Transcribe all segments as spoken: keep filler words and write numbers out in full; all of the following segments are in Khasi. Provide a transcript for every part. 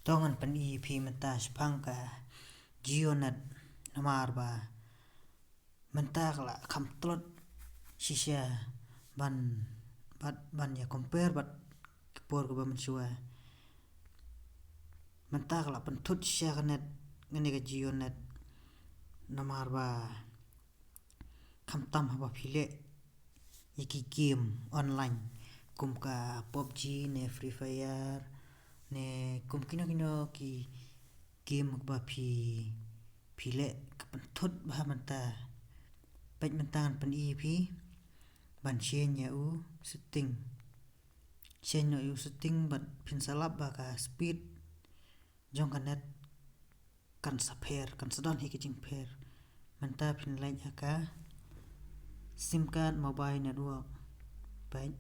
To ngan pyni phi mynta shaphang ka JioNet namar ba mynta ka la kham tlot shisha ban, bad ban ïa compare bad ki por kaba mynshuwa. Mynta ka la pynthut shisha ka net, kane ka JioNet, namar ba khamtam haba phi leh ïa ki game online kum ka PUBG ne Free Fire ne kum kino kino ki game haba phi, phi leh ka pynthut bha mynta. Peit mynta ngan pyni phi ban change ïa u setting. Change noh ïa u setting bad phin sa lap ba ka speed jong ka net kan sa pher, kan sa don hi ka jingpher. Mynta phin leit ha ka SIM card mobile network. Peit.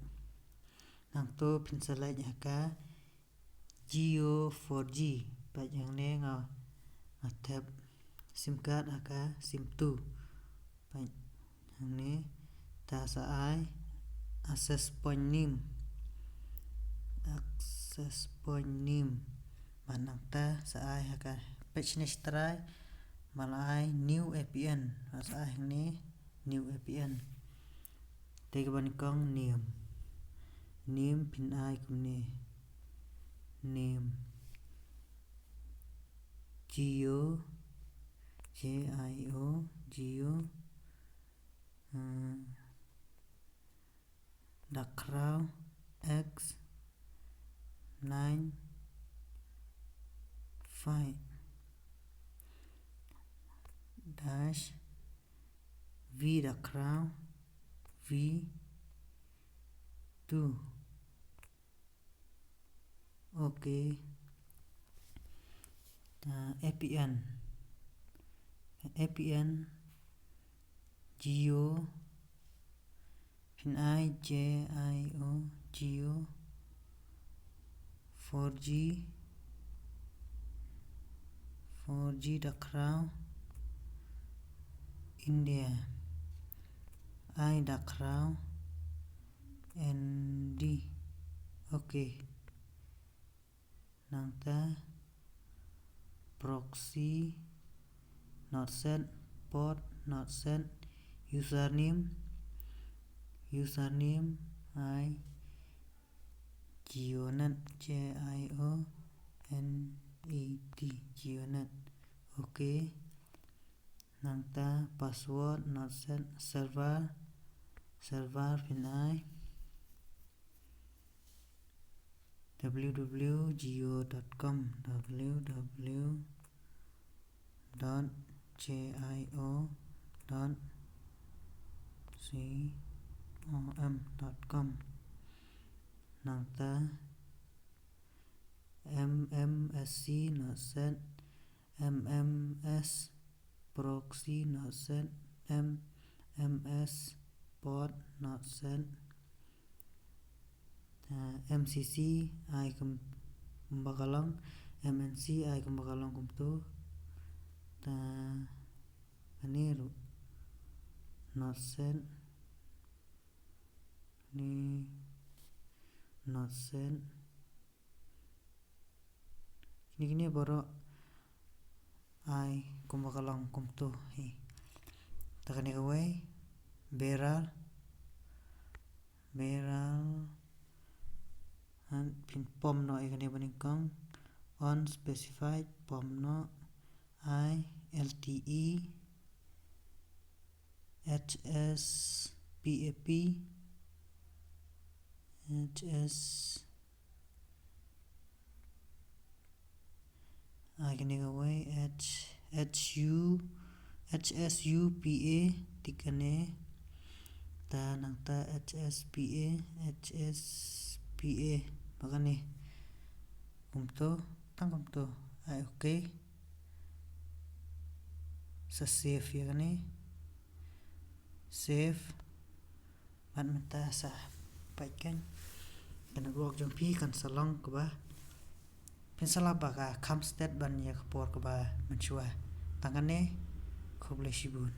Nangto phin sa leit ha ka Jio four G. Peit hangne nga, nga thep SIM card ha ka SIM two. Peit hangne ta sa ai access point name. Access point name. Bad nangta sa ai ha ka page next try. Ba la ai new A P N. Ba sa ai hangne new A P N. Te kaba nyngkong name. Name phin ai kumne. Name. Jio. J I O. Jio. Hmm. Dakhraw X nine five dash V dakhraw V two. Okay. Uh, A P N. A P N Jio. Phin ai J I O Jio. Four G. Four G dakhraw India. I dakhraw N D. Okay. Nangta proxy not set, port not set, username, username ai JioNet, J I O N E T, JioNet. Okay. Nangta password not set, server, server phin ai W W W jio dot com, W W W dot jio dot com. Nangta M M S C not set, M M S proxy not set, M M S port not set. Uh, M C C ai kumba ka long, M N C ai kumba ka long kumto. Ta kane ruh not set, ne not set. Kine kine baroh ai kumba ka long kumto hi. Ta kane kawei bearer, bearer. Phin pom noh ïa kane ba nyngkong unspecified, pom noh ai L T E H S P A P, H S ai kane kawei H, H U, H S U P A, tik kane. Ta nangta H S P A, H S P A ba kane. Kumto, tang kumto. Ai okay. Sa save ïa kane. Save. Bad mynta sa peit kan ka network jong phi kan sa long kaba phin sa lap ba ka kham stet ban ïa ka por kaba mynshuwa. Tang kane, khublei shibun.